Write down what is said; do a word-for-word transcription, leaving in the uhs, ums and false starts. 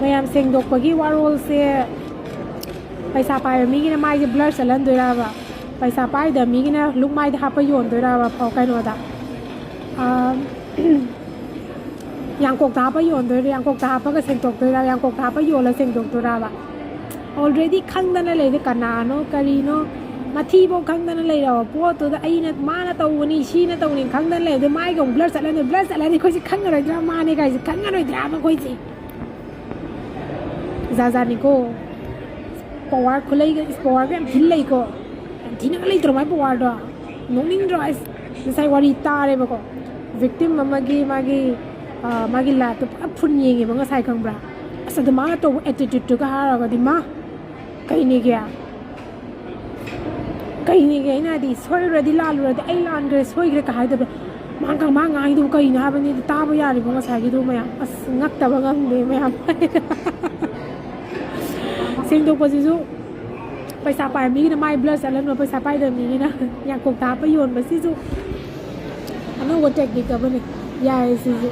ꯃꯌꯥꯝ ꯁꯦꯡꯗꯣꯛꯄꯒꯤ ꯋꯥꯔꯣꯜꯁꯦ, ꯄꯩꯁꯥ ꯄꯥꯏꯕ ꯃꯤꯒꯤꯅ ꯃꯥꯏꯁꯦ ꯕ꯭ꯂꯔ ꯆꯠꯍꯟꯗꯣꯏꯔꯕ? ꯄꯩꯁꯥ ꯄꯥꯏꯗꯕ ꯃꯤꯒꯤꯅ ꯂꯨꯛ ꯃꯥꯏꯗ ꯍꯥꯞꯄ ꯌꯣꯟꯗꯣꯏꯔꯕ? ꯐꯥꯎ ꯀꯩꯅꯣꯗ, ꯑꯥ, ꯌꯥꯡꯀꯣꯛꯇ ꯍꯥꯞꯄ ꯌꯣꯟꯗꯣꯏꯔ? ꯌꯥꯡꯀꯣꯛꯇ ꯍꯥꯞꯄꯒ ꯁꯦꯡꯗꯣꯛꯇꯣꯏꯔ? ꯌꯥꯡꯀꯣꯛꯇ ꯍꯥꯞꯄ ꯌꯣꯜꯂ ꯁꯦꯡꯗꯣꯛꯇꯣꯏꯔꯕ? ꯑꯣꯜꯔꯦꯗꯤ ꯈꯪꯗꯅ ꯂꯩꯔꯦ, ꯀꯅꯥꯅꯣ ꯀꯔꯤꯅꯣ, ꯃꯊꯤꯐꯥꯎ ꯈꯪꯗꯅ ꯂꯩꯔꯕ ꯄꯣꯠꯇꯨꯗ ꯑꯩꯅ, ꯃꯥꯅ ꯇꯧꯕꯅꯤ, ꯁꯤꯅ ꯇꯧꯕꯅꯤ ꯈꯪꯗꯅ ꯂꯩꯕꯗ ꯃꯥꯏꯒ ꯑꯃꯨꯛ ꯕ꯭ꯂꯔ ꯆꯠꯂꯅꯤ꯫ ꯕ꯭ꯂꯔ ꯆꯠꯂꯗꯤ ꯑꯩꯈꯣꯏꯁꯦ ꯈꯪꯉꯔꯣꯏꯗ꯭ꯔꯥ ꯃꯥꯅꯦ ꯀꯥꯏꯁꯦ? ꯈꯪꯉꯔꯣꯏꯗ꯭ꯔꯥꯕ ꯑꯩꯈꯣꯏꯁꯦ? ꯖꯥꯠ ꯖꯥꯠꯅꯤꯀꯣ꯫ ꯄꯋꯥꯔ ꯈꯨꯂꯩꯒ, ꯏꯁ, ꯄꯋꯥꯔꯒ ꯌꯥꯝ ꯊꯤꯅ ꯂꯩꯀꯣ꯫ ꯌꯥꯝ ꯊꯤꯅꯒ ꯂꯩꯇ꯭ꯔꯣ ꯃꯥꯏ ꯄꯋꯥꯔꯗꯣ? ꯅꯣꯛꯅꯤꯡꯗ꯭ꯔꯣ? ꯑꯁ, ꯉꯁꯥꯏ ꯋꯥꯔꯤ ꯇꯥꯔꯦꯕꯀꯣ꯫ ꯚꯤꯛꯇꯤꯝ ꯑꯃꯒꯤ ꯃꯥꯒꯤ, ꯑ, ꯃꯥꯒꯤ ꯂꯥꯏꯐꯇꯣ ꯄꯨꯔꯥ ꯐꯨꯟ ꯌꯦꯡꯉꯦꯕ ꯉꯁꯥꯏ, ꯈꯪꯕ꯭ꯔꯥ? ꯑꯁ, ꯑꯗꯣ ꯃꯥꯅ ꯇꯧꯕ ꯑꯦꯇꯤꯇ꯭ꯌꯨꯠꯇꯨꯒ ꯍꯥꯏꯔꯒꯗꯤ, ꯃꯥ, ꯀꯩꯅꯦꯒꯦ? ꯀꯩꯅꯦꯒꯦ? ꯑꯩꯅ ꯍꯥꯏꯗꯤ, ꯁꯣꯏꯔꯨꯔꯗꯤ ꯂꯥꯜꯂꯨꯔꯗꯤ ꯑꯩ ꯂꯥꯟꯈ꯭ꯔꯦ, ꯁꯣꯏꯈ꯭ꯔꯦ ꯀ ꯍꯥꯏꯗꯕ꯫ ꯃꯥ ꯀ-, ꯃꯥ ꯉꯥꯡꯉꯤꯗꯨꯕꯨ ꯀꯩꯅꯣ ꯍꯥꯏꯕꯅꯤꯗ? ꯇꯥꯕ ꯌꯥꯔꯤꯕꯣ ꯉꯁꯥꯏꯒꯤꯗꯨ ꯃꯌꯥꯝ? ꯑꯁ, ꯉꯛꯇꯕ ꯉꯝꯗꯦ ꯃꯌꯥꯝ꯫ ꯁꯦꯡꯗꯣꯛꯄꯁꯤꯁꯨ ꯄꯩꯁꯥ ꯄꯥꯏꯕ ꯃꯤꯒꯤꯅ ꯃꯥꯏ ꯕ꯭ꯂꯔ ꯆꯠꯍꯟꯕ, ꯄꯩꯁꯥ ꯄꯥꯏꯗꯕ ꯃꯤꯒꯤꯅ ꯌꯥꯡꯀꯣꯛꯇ ꯍꯥꯞꯄ ꯌꯣꯟꯕꯁꯤꯁꯨ ꯑꯅꯧꯕ ꯇꯦꯛꯅꯤꯛ ꯑꯃꯅꯤ꯫ ꯌꯥꯏ ꯁꯤꯁꯨ꯫